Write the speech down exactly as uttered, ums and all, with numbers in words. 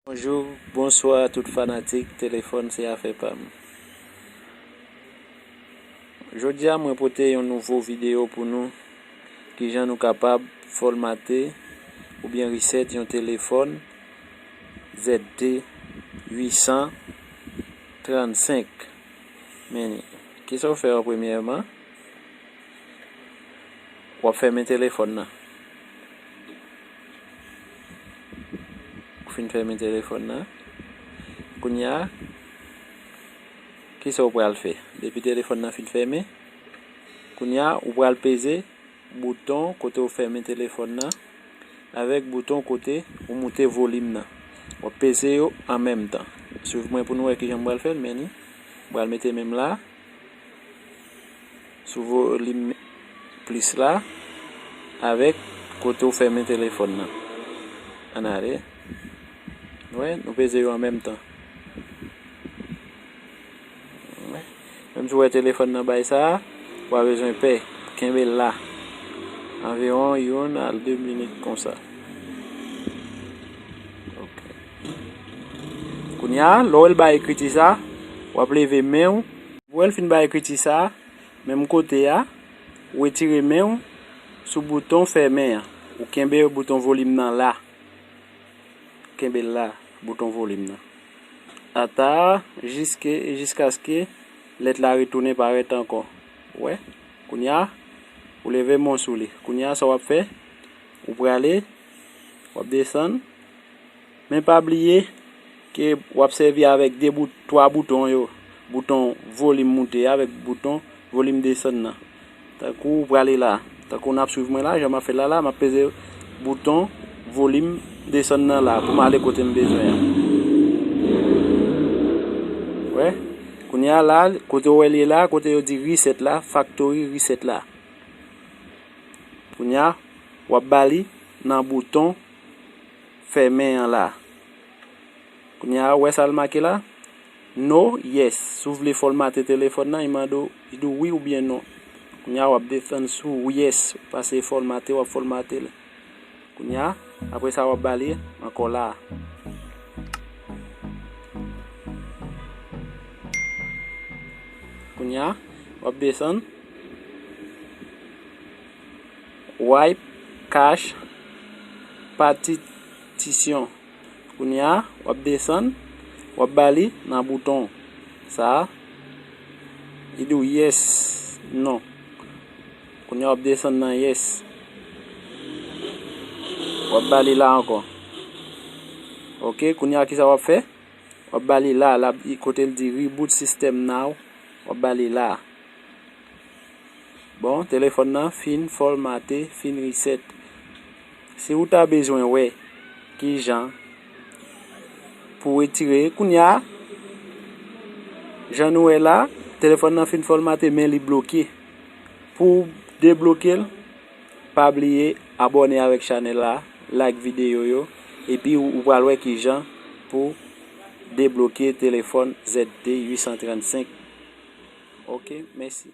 Bonjou, bonswa tout fanatik telefòn se afè pa m. Jodi a mwen pote yon nouvo videyo pou nou, kijan nou kapab fòmate oubyen reset yon telefòn Z T uit san trannsenk. Men, kisa w fè an premyèman? W ap fèmen telefòn nan. Ou fin fèmen telefòn nan. Kounye a, kisa ou pral fè? Depi telefòn nan fin fèmen, kounye a, ou pral peze bouton kote ou fèmen telefòn nan avèk bouton kote ou moute volim nan. W ap peze yo an menm tan. Swiv mwen pou nou wè kijan m pral fè l, men ni. M pral mete men m la sou volim plis la avèk kote ou fèmen telefòn nan. Ann ale. Wè, nou peze yo an menm tan. Menm si w wè telefòn nan bay sa, w a bezwen pè. Kenbe l la. Anviwon youn a de minit konsa. Ok. Kounye a, lè w wè l bay ekriti sa, w ap leve men w. Wè l fin bay ekriti sa, menm kote a, ou retire men w sou bouton fèmen an. Ou kenbe bouton volim nan la. Kenbe l la, bouton volim nan. Ata, jiske, jiskaske lèt la retounen parèt ankò. Wè, kounye a, ou leve men w sou li. Kounye a, sa w ap fè, ou prale, w ap desann. Men pa bliye ke w ap sèvi avèk de bout, twa bouton yo. Bouton volim moute avèk bouton volim desann nan. Tankou w prale la. Tankou n ap swiv mwen la, jan m ap fè la la, m ap peze bouton volim desann nan la pou m ale kote m bezwen an. Wè? Kounye a la, kote w wè l ye la, kote yo di reset la, factory reset la. Kounye a, w ap ba li nan bouton fèmen an la. Kounye a, wè sa l make la? No, yes. Si w vle fòmate telefòn nan, li mande w, li di w wi oubyen non. Kounye a, w ap desann sou yes. Ou pase fòmate, w ap fòmate l. Kounye a, apre sa, w ap ba li ankò la. Kounye a, w ap desann. Wipe, cache, partition. Kounye a, w ap desann, w ap ba li nan bouton sa a. Li di w yes, non. Kounye a, w ap desann nan yes. W ap ba li la ankò. Ok, kounye a, kisa w ap fè? W ap ba li la, l ap, kote l di reboot system now, w ap ba li la. Bon, telefòn nan fin fòmate, fin reset. Si ou ta bezwen wè kijan pou retire, kounye a, jan nou wè la, telefòn nan fin fòmate, men li bloke. Pou w debloke l, pa bliye abòne avèk chanèl la, like videyo yo, epi ou, ou pral wè kijan pou debloke telefòn Z T uit san trannsenk. Ok, mèsi.